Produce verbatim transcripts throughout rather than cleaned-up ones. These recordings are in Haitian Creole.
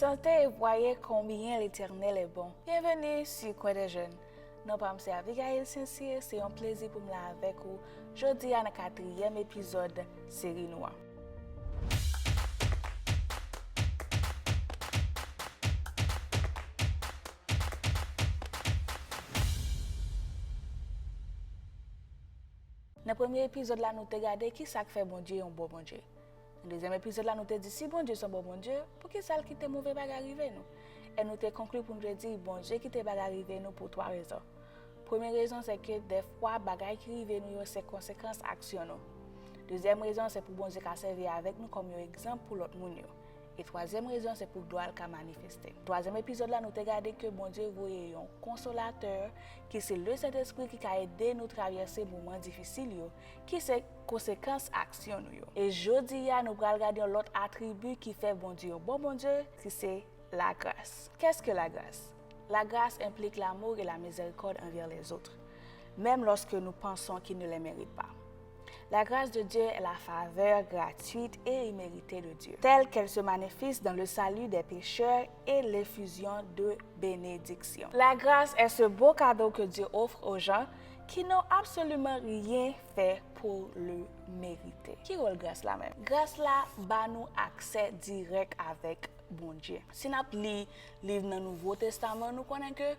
Sentez et voyez combien l'Éternel est bon. Bienvenue sur Coin des Jeunes. Non pa m se Abigail Saint-Cyr, se yon plezi pou m la avèk ou jodi a nan katriyèm epizòd seri nou an. Nan premye epizòd la, nou te gade ki sa k fè Bondye yon bon Bondye. Nan dezyèm epizòd la, nou te di si Bondye se yon bon Bondye, poukisa l kite move bagay rive nou? E nou te konkli pou nou te di Bondye kite bagay rive nou pou twa rezon. Premye rezon se ke dèfwa bagay ki rive nou yo se konsekans aksyon nou. Dezyèm rezon se pou Bondye ka sèvi avèk nou kòm yon egzanp pou lòt moun yo. E twazyèm rezon se pou glwa l ka manifeste. Twazyèm epizòd la, nou te gade ke Bondye voye yon konsolatè ki se Lesentespri ki ka ede nou travèse moman difisil yo, ki se konsekans aksyon nou yo. E jodi a, nou pral gade yon lòt atribi ki fè Bondye yon bon Bondye, ki se lagras. Qu'est-ce que la grâce? La grâce implique l'amour et la miséricorde envers les autres, même lorsque nous pensons qu'ils ne les méritent pas. La grâce de Dieu est la faveur gratuite et imméritée de Dieu, telle qu'elle se manifeste dans le salut des pécheurs et l'effusion de bénédictions. La grâce est ce beau cadeau que Dieu offre aux gens qui n'ont absolument rien fait pour le mériter. Ki wòl gras la menm? Gras la ba nou aksè dirèk avèk Bondye. Si n ap li liv nan Nouvo Testaman, nou konnen ke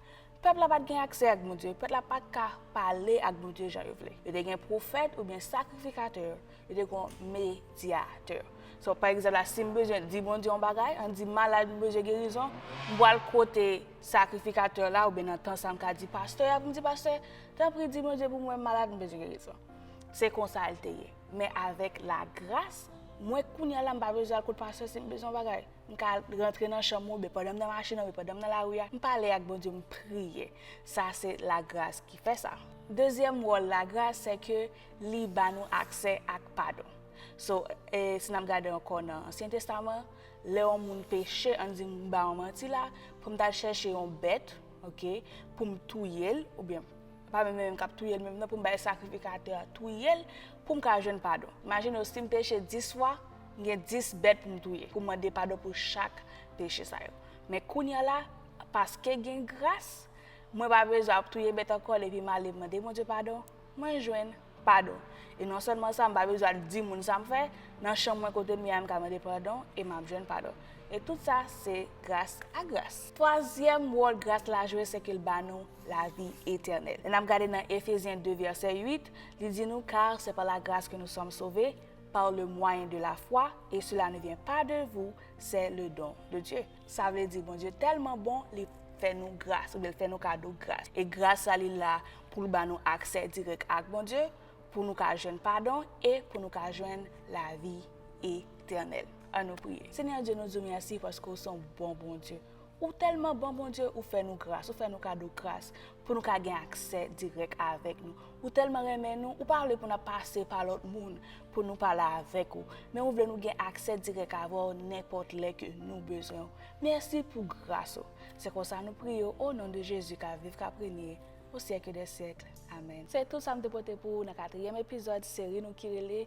pèp la pa t gen aksè ak Bondye. Pèp la pa t ka pale ak Bondye jan yo vle. Yo te gen pwofèt oubyen sakrifikatè. Yo te gen yon medyatè. So, pa egzanp la, si m bezwen di Bondye yon bagay, ann di malad m bezwen gerizon, m pral kote sakrifikatè la oubyen nan tan sa m ka di pastè a pou m di pastè, tanpri di Bondye pou mwen m malad m bezwen gerizon. Se konsa l te ye. Men avèk lagras, mwen kounye a la m pa bezwen al kot pastè si m bezwen yon bagay. M ka rantre nan chanm mwen oubyen pandan m nan machin nan oubyen pandan m nan lari a, m pale ak Bondye, m priye. Sa se lagras ki fè sa. Dezyèm wòl lagras se ke li ba nou aksè ak padon. So, e, si n ap gade ankò nan Ansyen Testaman, lè yon moun peche, ann di m ba yon manti la, pou m t al chèche yon bèt, oke, pou m touye l, oubyen pa menm menm k ap touye l menm non, pou m bay sakrifikatè a touye l, pou m ka jwenn padon. Imajine w, si m peche dis fwa, m gen dis bèt pou m touye, pou m mande padon pou chak peche sa yo. Men kounye a la, paske gen gras, mwen pa bezwen ap touye bèt ankò, epi m ale m mande Bondye padon, mwen jwenn padon. E non sèlman sa, m pa bezwen al di moun sa m fè, nan chanm mwen kote m ye a, m ka mande padon, e m ap jwenn padon. E tout sa, se gras a gras. Twazyèm wòl gras la jwe, se ke l ba nou lavi etènèl. Lè n ap gade nan Efezyen de vèsè uit, li di nou, car c'est par la grâce que nous sommes sauvés, par le moyen de la foi, et cela ne vient pas de vous, c'est le don de Dieu. Sa vle di Bondye tèlman bon, li fè nou gras, oubyen l fè nou kado gras. E gras sa li la pou l ba nou aksè dirèk ak Bondye, pou nou ka jwenn padon e pou nou ka jwenn lavi etènèl. Ann nou priye. Senyè Dye, nou di w mèsi paske w se yon bon Bondye. Ou tèlman bon, Bondye, ou fè nou gras, ou fè nou kado gras pou nou ka gen aksè dirèk avèk nou. Ou tèlman renmen nou, ou pa vle pou n ap pase pa lòt moun pou nou pale avèk ou, men ou vle nou gen aksè dirèk avè w nenpòt lè ke nou bezwen w. Mèsi pou gras ou. Se konsa nou priye w, o non de Jezi k ap viv, k ap renye au siècle des siècles. Amèn. Se tout sa m te pote pou ou nan katriyèm epizòd seri nou ki rele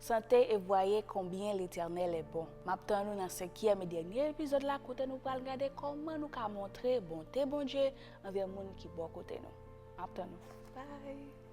Sentez et voyez combien l'Éternel est bon. M ap tann ou nan senkyèm e dènye epizòd la, kote nou pral gade kòman nou ka montre bonte Bondye anvè moun ki bò kote nou. M ap tann ou. Bye!